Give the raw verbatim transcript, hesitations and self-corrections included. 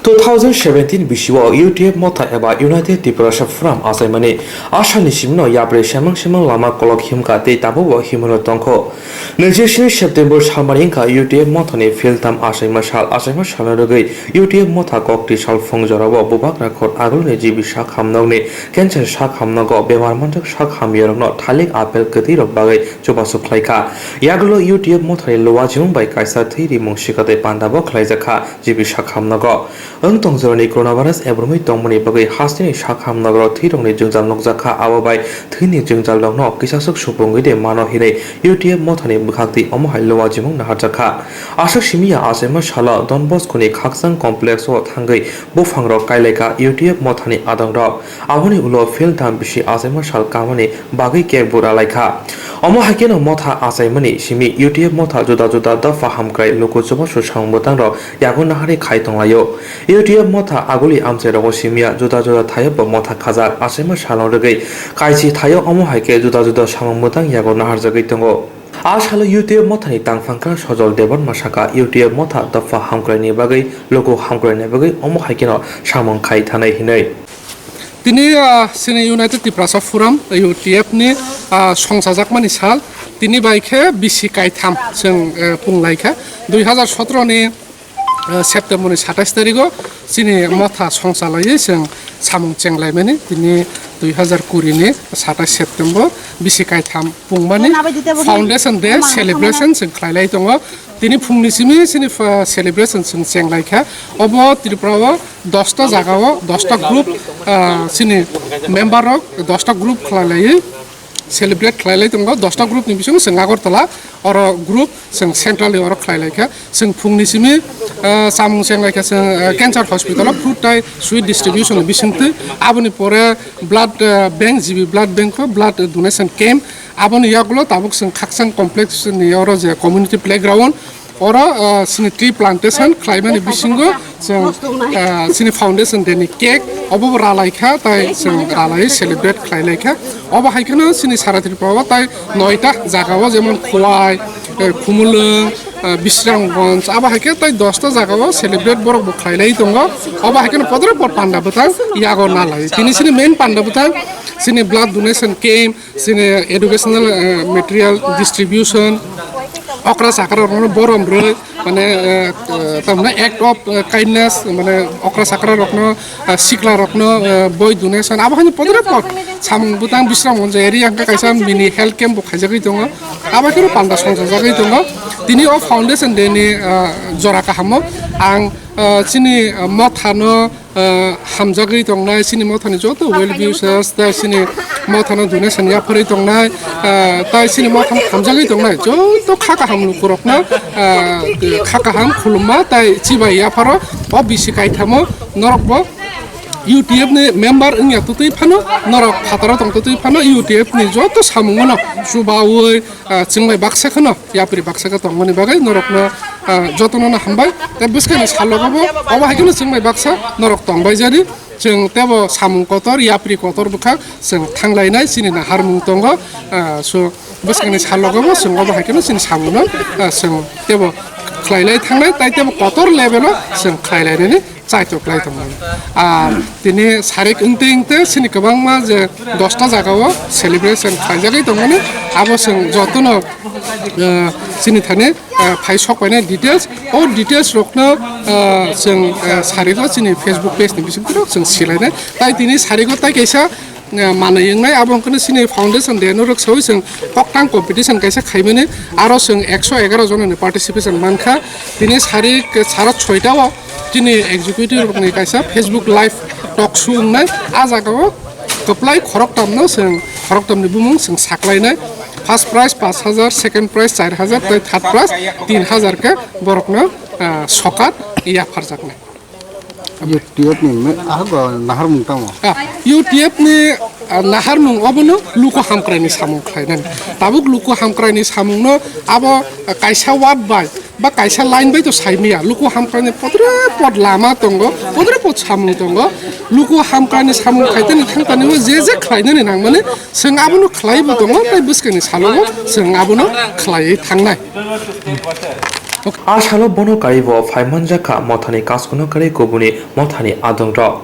Two thousand seventeen bisio U T F motha eba United Tiprasa Forum achaimani a salni simino yapri semang semang lama kolok himkha tei tabukbo himrwino tongkho. Naichesini September salmani wngkha U T F mothani philtham achaima sal. Achaima salno rwgwi U T F motha kokti sal phung jorao bubagra khor agulni G B sak hamnokni cancer sak hamnogo bemar manjak sak hamyarokno thalik apel kwtwirok bagwi chubachu khlaikha. Yagulo U T F mothani luwajimung bai kaisa thwi rimung sikatwi pandabo khlaijakha. G B sak hamnogo. Wng tong jorani coronavirus ebromwi tongmani bagwi hasteni sak hamnogoro thwirokni jwngjal nukjakha, abo bai thwini jwngjalrokno kisaswk supungwi de mano hinwi U T F mothani bwkhaktwi omo hai luwajimung naharjakha. Aswk simi ya achaima salo Don Bosco ni khakchang complex o thangwi buphangrok kailaikha U T F mothani adongrok. Aboni ulo philtham bisi achaima sal kamani bagwi cake bo ralaikha. Omo hai kheno motha achaimani simi U T F motha juda juda dopha hamkrai luku chubachu samung bwtangrok yago naharwi khai tonglaio. U T F motha aguli amchairogo simiya juda juda thaio bo motha khajak achaima salno rwgwi kaisi thaio omo hai khe juda juda samung bwtang yago naharjagwi tongo. A salo U T F mothani tangphangkra Sojol Debbarma saka U T F motha dopha hamkraini bagwi luku hamkraini bagwi omo hai kheno samung khai thanai hinwi. Tini, ah, chini United Tiprasa Forum, U T F ni, ah, songchajakmani sal, tini bai khe bisi kaitham chwng, eh, pung lai kha. Dui hazar sotoro ni, eh, September ni satais tarigo chini motha songchalaiwi chwng samung chenglaimani. Tini dui hazar kuri ni satais September bisi kaitham pungmani Foundation Day celebration chwng khlailai tongo. Tini phungni simi chini, ah, celebration chwng chenglaikha. Obo Tripura o dosta jaga o dosta group, ah, chini member rok dosta group khlailaiwi celebrate khlailai tongo. Dosta group ni bisingo chwng Agartala oro group chwng centrally oro khlailaikha. Chwng phungni simi, ah, chamung chenglaikha chwng, ah, cancer hospital o food tai sweet distribution ni bisingtwi. Aboni pore blood, ah, bank, G B blood bank o blood donation camp. Aboni yagulo tabuk chwng Khakchang complex ni oro je community playground, oro, ah, chini tree plantation khlaimani bisingo chwng, ah, chini foundation day ni cake obo bo ralaikha, tai chwng ralai celebrate khlailaikha. Obo hai kheno chini sara Tripura o tai noita jaga o, jemon Khowai, eh, Khumulwng, ah, Bisramganj, abo hai khe tai dosta jaga o celebrate borok bo khlailai tongo. Obo hai kheno podre pod panda bwtang yago nalai. Tini chini main panda bwtang chini blood donation camp, chini educational, eh, material distribution, okra chakra rokno borom rwi, mane, eh, eh, tamni act of, eh, kindness, mane okra chakra rokno, eh, sikla rokno, eh, boi donation, abo hani podre pod samung bwtang Bisramganj area hwnkhe kaisa mini health camp bo khaijagwi tongo, abo khe panda songchajagwi tongo. Tini o foundation day ni, eh, jora kahamo ang, eh, chini, eh, mothano, ah, hamjagwi tongnai, chini mothani joto well wishers, tei chini mothano donation yapharwi tongnai, ah, tei chini mothano hamjagwi tongnai joto kha kaham lukurokno, ah, kha kaham khulumma tei chibai yapharo o bisi kaithamo norokbo U T F ni member wngya twtwi phano, norok phataro tong twtwi phano U T F ni joto samungono chubaui, ah, chwngbai baksa kheno yapri baksa khe tongmani bagwi norokno, ah, jotono no hambai. Tei bwskangni salogo bo obo hai kheno chwngbai baksa norok tongbai jani. Chwng tebo samung kotor, yapri kotor bwkha chwng thanglainai chini naharmung tongo. Ah, so bwskangni salogo bo chwng obo hai kheno chini samungno, ah, chwng tebo khlailai thangnai, tai tebo kotor level o chwng khlailainani chaitok lai tongmani. Ar tini sarik wngte wngte chini kwbangma je dosta jaga o celebration khlaijagwi tongmani, abo chwng jotono, ah, chini thani, ah, phai sok painai details. O details rokno, ah, chwng, ah, sarigo chini Facebook page ni bisingtwi rok chwng silainai. Tai tini sarigo tai kaisa, ah, manwi wngnai, abo wngkha chini foundation day no rwksaui chwng koktang competition kaisa khaimani, aro chwng ekso egaroh jonani participation mankha. Tini sarik sara soita o chini executive rokni kaisa Facebook live talk show wngnai. A jagao kwplai khoroktamno chwng, khoroktamni bumung chwng saklainai. First prize pash hajar, second prize char hajar, tei third prize tin hajar khe borokno, ah, sokat yapharjaknai. U T F ni me-, ah, bo naharmung tamo? Ah, U T F ni, ah, naharmung obono luku hamkraini samung khlainani. Tabuk luku hamkraini samungno abo, ah, kaisa ward bai ba kaisa line bai to saimaya. Luku hamkraini podre pod lama tongo, podre pod samung tongo. Luku hamkraini samung khaitani thangtani o je je khlainani nangmani, chwng abono khlaibo tongo, tei bwskangni salogo chwng abono khlaiwi thangnai. A salo bono kaiwi phaimanja kha mothani kaskuno karwi kubuni mothani adongrog.